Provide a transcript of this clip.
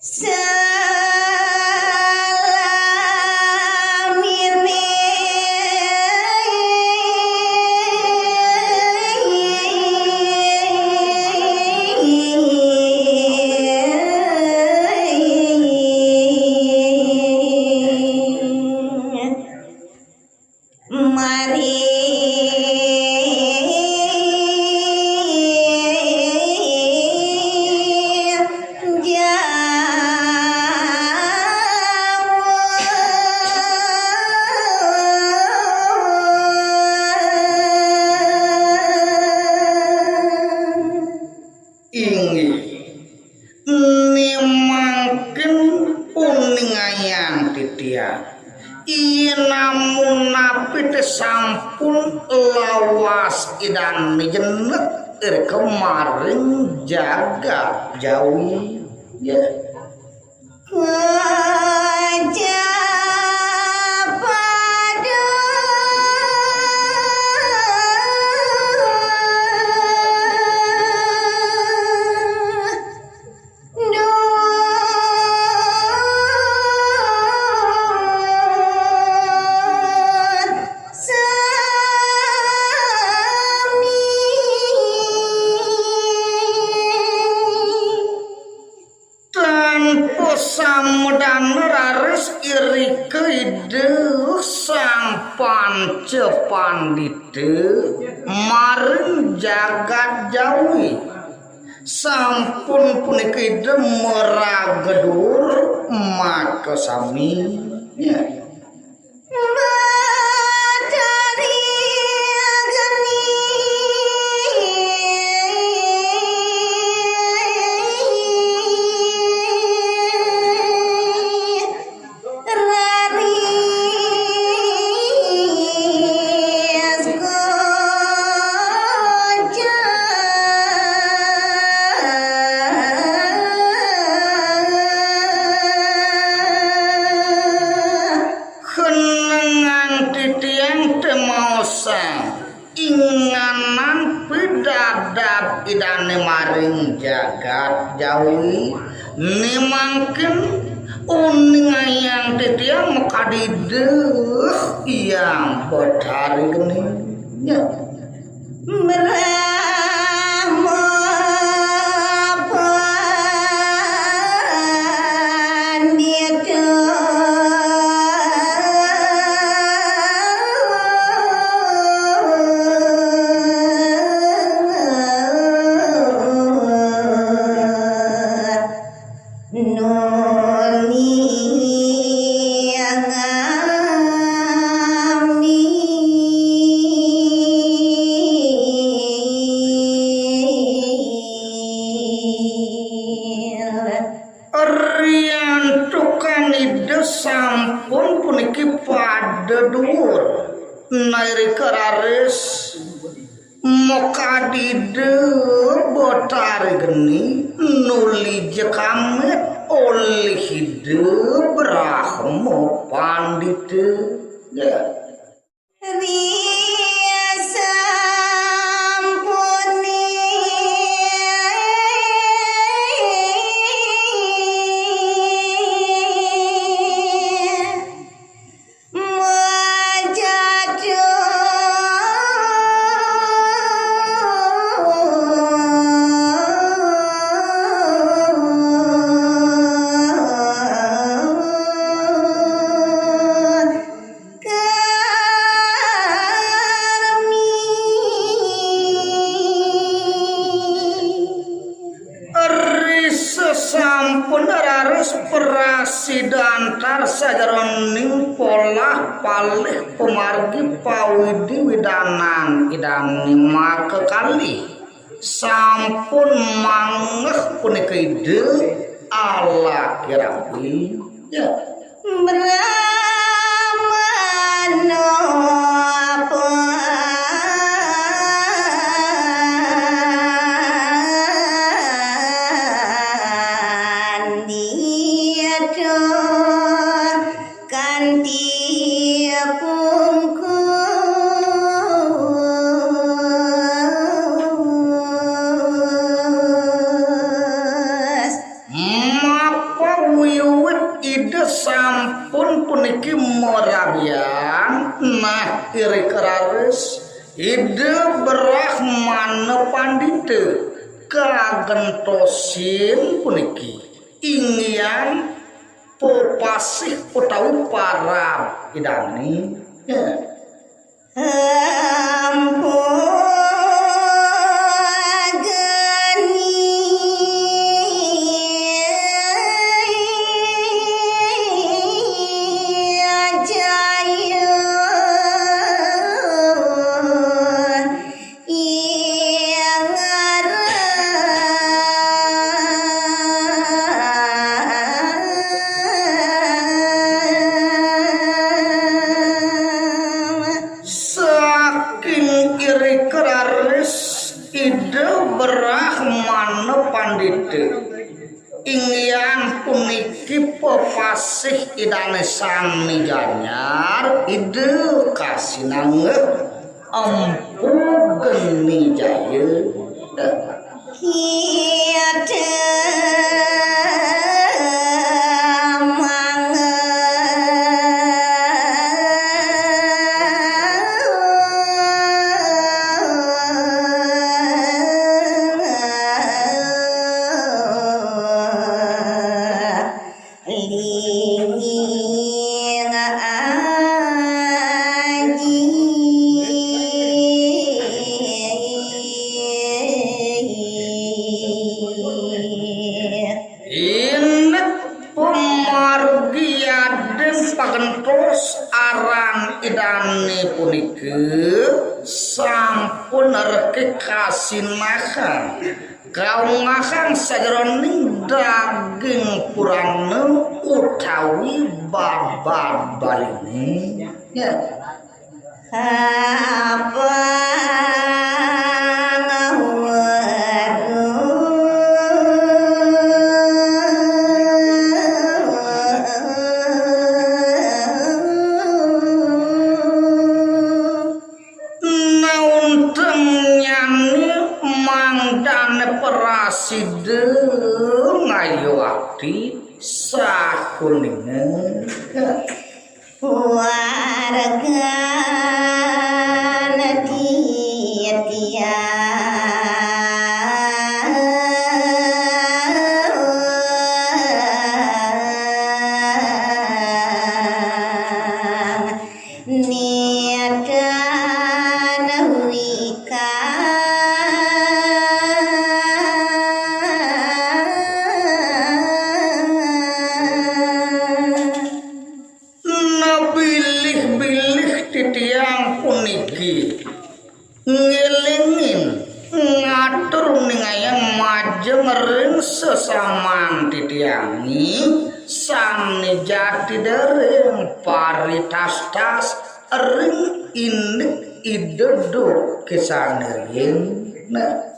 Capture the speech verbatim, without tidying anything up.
Salamine mari Inggih. Ni mangkin uningayang titiang. Yen namun napi te sampun lawas idane jenek ri kemaring jagat Jawi. Ya. Kajapada Tanpa samedana raris irika Ida Sang Panca Pandita maring jagat Jawi. Sampun punika Ida maraga duur makasami. Ya. Batari geni raris goncang. Kenengan titiang temaosan inganan pidadab Idane maring jagat Jawi. Ni mangkin uningayang titiang makadi Ida Hyang Betari geni. Ya. Brahma Pandita. Nuni angami. Riantukan Ida sampun puniki pada duur. Nairika raris makadi Ida Betari geni nuli jekamit olih Ida Brahma Pandita. Ya. Ri sampune Ri sasampun raris prasida antar sajeroning polah palih pamargi pawidi widanan Idane makakalih. Sampun manggeh punika Ida alaki rabi. Ya. Brahmana Pandita kanthi pungkus. Mapa Iki marabian nah iri keraris Ida Brahmana Pandita kagentosin puniki inggihan pepasih utawi parab Idane. Ya. Saking iri keraris Ida Brahmana Pandita. Inggihan puniki pepasih Idane sami janyar Ida kasinanggeh Empu Geni Jaya. Indik pamargi yadin pagentos aran Idane punika sampun reke kasinahang kaungahan sajeroning daging purana utawi babad Baline. Ya. Naunten nyane mangdane prasida ngayuwati sakuningan. Wargan titiang niatan wikan. Nah, bilih-bilih titiang puniki ngelingin ngatur ningayang majeng ring sesaman titiangi sane jati dering paritastas ring indik Ida duk kisane ring. Nah,